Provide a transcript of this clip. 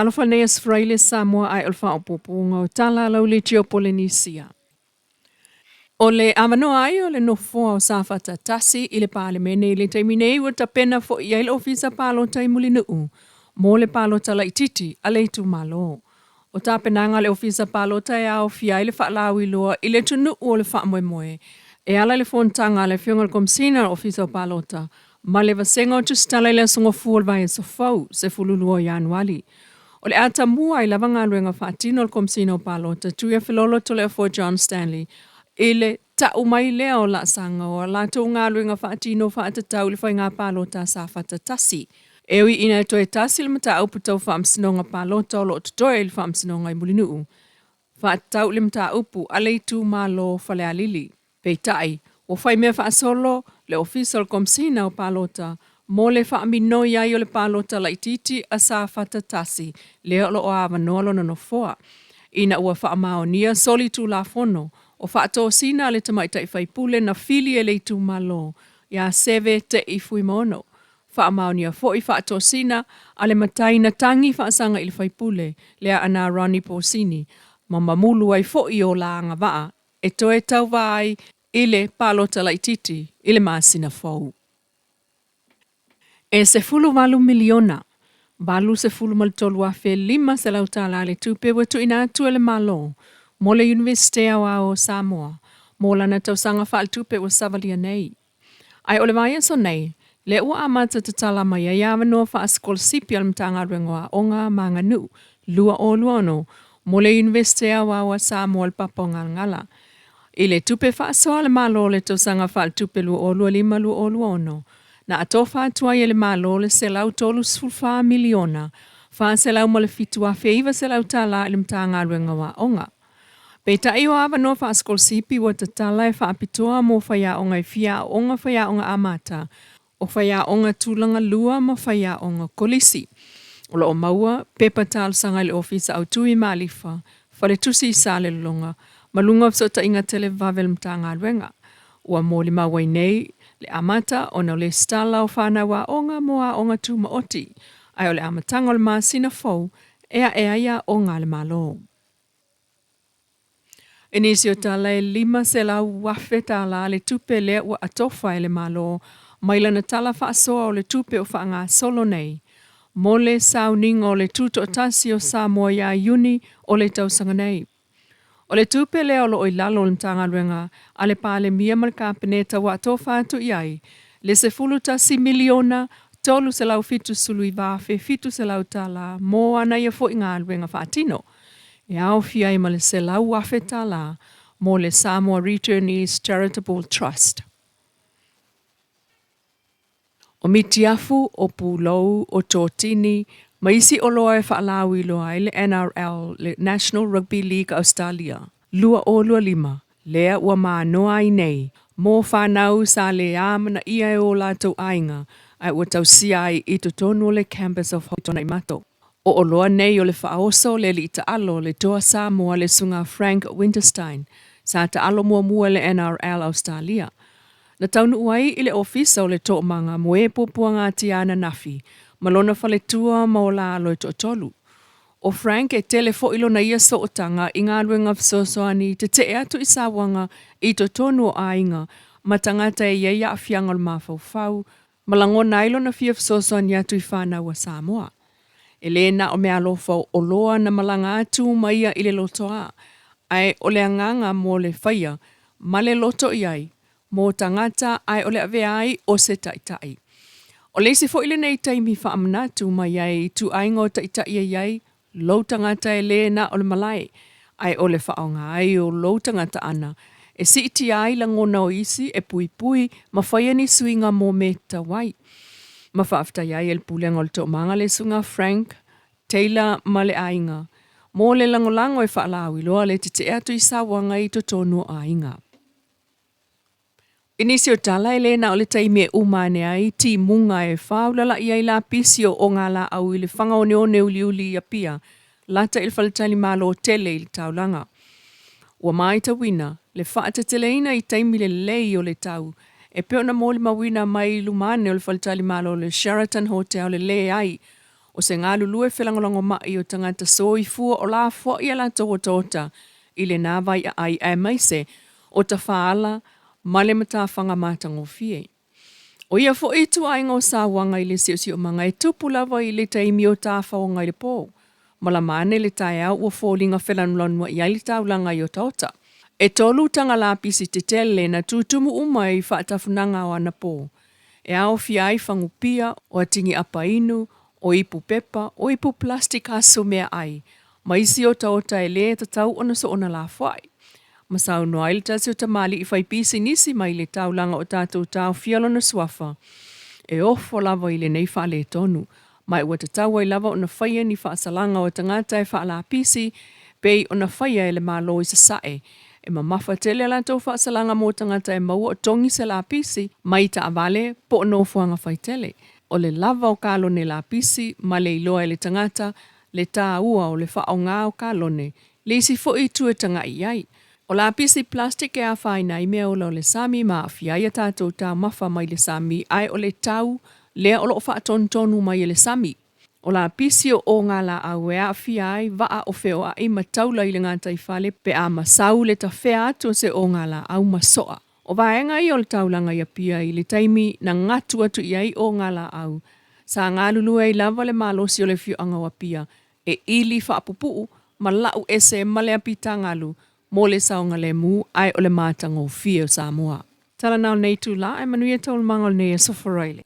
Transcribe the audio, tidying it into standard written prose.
Talofa nei Aso Faraile Samoa ae o le faaopoopoga o tala a lau Leitio Polenisia. O le avanoa ai o le nofoa o Safata 1 i le Palemene i le taimi nei ua tapena foi i ai le Ofisa Palota i Mulinuu mo le palota laitiiti a le itumalo. O tapenaga a le Ofisa Palota e aofia ai le faalauiloa i le atunuu o le faamoemoe e ala i le fonotaga a le Afioga i le Komesina o le Ofisa o Palota ma le Vasega o Tusitala i le Aso Gafua o le vaiaso fou, 12 o Ianuali. O le atamua ai lava galuega faatino a le Komesina o Palota, Tuiafelolo Toleafoa John Stanley, i le tau mai lea o laasaga o a latou galuega faatino faatatau i le faiga palota a Safata 1. E ui ina e toe tasi le mataupu tau faamasinoga palota o lo o totoe i le faamasinoga i Mulinuu, faatatau i le mataupu a le itumalo o Falealili. Peitai, ua fai mea faasolo le Ofisa o le Komesina o Palota mo le faaminoi ai o le palota laitiiti a Safata 1, lea o lo o avanoa lona nofoa, ina ua faamaonia solitulafono o faatosina a le tamaitai faipule na fili e le itumalo ia Seve Te'i Fuimaono. Faamaonia foi faatosina a le matai na tagi faasaga i le faipule lea ana Ronnie Posini ma mamulu ai foi o la agavaa e toe tauva ai i le palota laitiiti i le masina fou. E $18 miliona, $83,500 le tupe ua tuuina atu e le Malo mo le Iunivesite Aoao o Samoa mo lana tausaga faaletupe ua savalia nei. Ae o le vaiaso nei, lea ua amata tatala mai ai avanoa faasikolasipi a le Matagaluega o Aoga ma Aganuu 2026 mo le Iunivesite Aoao a Samoa i le Papa o Galagala. I le tupe faasoa a le Malo o le tausaga faaletupe 2025/2026, na atofa atu ai e le Malo le $134 miliona, $407,900 i le Matagaluega o Aoga. Peitai o avanoa faasikolasipi ua tatala e faapitoa mo faiaoga e fia aooga faiaoga amata, o faiaoga tulaga lua ma faiaoga kolisi. O lo o maua pepa talosaga i le Ofisa Autu i Malifa, Faletusi i Salelologa, ma luga o fesootaiga televavave a le Matagaluega. Ua molimau ai nei le amata ona o le lesitala o fanau aoga mo aoga tumaoti, ae o le amataga o le masina fou e ae ai aoga a le Malo. I nisi o tala e $500,000 le tupe lea ua atofa e le Malo mai lana tala faasoa o le tupe o faagasolo nei mo le sauniga o le Tutoatasi o Samoa ia Iuni o le tausaga nei. O le tupe lea o lo o i lalo o le Matagaluega a le Palemia ma le Kapeneta ua atofa atu i ai le $11 miliona $379,700 mo ana ia foi galuega faatino, e aofia ai ma le $100,000 mo le Samoa Returnees Charitable Trust. O mitiafu, o pulou, o totini, ma isi oloa e faalauiloa ai le NRL, le National Rugby League a Ausetalia, 2025, lea ua manoa ai nei mo fanau sa le amanaia e o latou aiga ae ua tausia ai i totonu o le Campus of Tuanaimato. O oloa nei o le faaoso le alii taalo le toa Samoa le Susuga Frank Winterstein sa taalo muamua i le NRL Ausetalia. Na taunuu ai i le Ofisa o le Toomaga mo e Puapuagatia ananafi ma lona faletua ma o la alo e toatolu. O Frank e tele foi lona ia sootaga i galuega fesoasoani tetee atu i sauaga i totonu o aiga ma tagata e i ai aafiaga o le mafaufau ma lagona ai lona fia fesoasoani atu i fanau a Samoa. E le na o meaalofa o oloa na malaga atu ma ia i le lotoa, ae o le agaga mo le faia ma le loto i ai mo tagata ae o le avea ai o se taitai. O le isi foi lenei taimi faamanatu mai ai i ituaiga o taitai e i ai lou tagata e le na o le malae, ae o le faaaoga ai o lou tagata ʻana e siitia ai lagona o isi e puipui ma faia ni suiga mo me tatau ai. Ma faafetai ai e le Pulega o le Toomaga le Susuga Frank Taylor ma le aiga mo le lagolago e faalauiloa le tetee atu i sauaga i totonu o aiga. I nisi o tala, e le na o le taimi e uma ane ai timuga e faaulalaʻi ai lapisi o ogalaau i le fagaoneone uliuli i Apia, lata i le faletalimalo tele i le taulaga. Ua matauina le faateteleina i taimi lelei o le tau e pei ona molimauina mai i luma ane o le faletalimalo o le Sheraton Hotel le leai. O se galulue felagolagomai o tagata soifua o lafoai a latou otaota i lena vaiaai aemaise o tafaala ma le matafaga matagofie. O ia foi ituaiga o sauaga i le siosiomaga e tupu lava i le taimi o tafaoga i le po. Malama ane le taeao ua foliga felanulanuai ai le taulaga i otaota. E tolu taga lapisi tetele na tutumu uma i faatafunaga o anapo, e aofia ai fagupia, o atigi apainu, o ipu pepa, o ipu plastic aso meaai, ma isi otaota e lē tatau ona soona lafoai. Ma saunoa ai le tasi o tamalii fai pisinisi mai le taulaga o tatou taofia lona suafa, e ofo lava i lenei faaletonu, ma ua tatau ai lava ona faia ni faasalaga o tagata e faalapisi pei ona faia e le Malo i Sasae. E mamafa tele a latou faasalaga mo tagata e maua o togi se lapisi mai taavale po o nofoaga faitele. O le lava o kalone lapisi ma le iloa e le tagata le taua o le faaaoga o kalone, le isi foi itu e tagai i ai. O lapisi plastic e afaina ai meaola o le sami ma aafia ai a tatou taumafa mai le sami, ae o le tau lea o lo o faatonutonu mai e le sami. O lapisi o ogalaau e aafia ai vaa o feoai ma taula i le gataifale pe a masau le tafea atu o se ogalaau ma soa. O vaega ia o le taulaga i Apia i le taimi na gatu atu i ai ogalaau, sa galulue ai lava le malosi o le afioaga o Apia e ili faapupuu ma lau ese ma le apitagalu mo le saogalemu ae o le matagofie o Samoa. Tala na o lenei itula ae manuia taualumaga o lenei aso Faraile.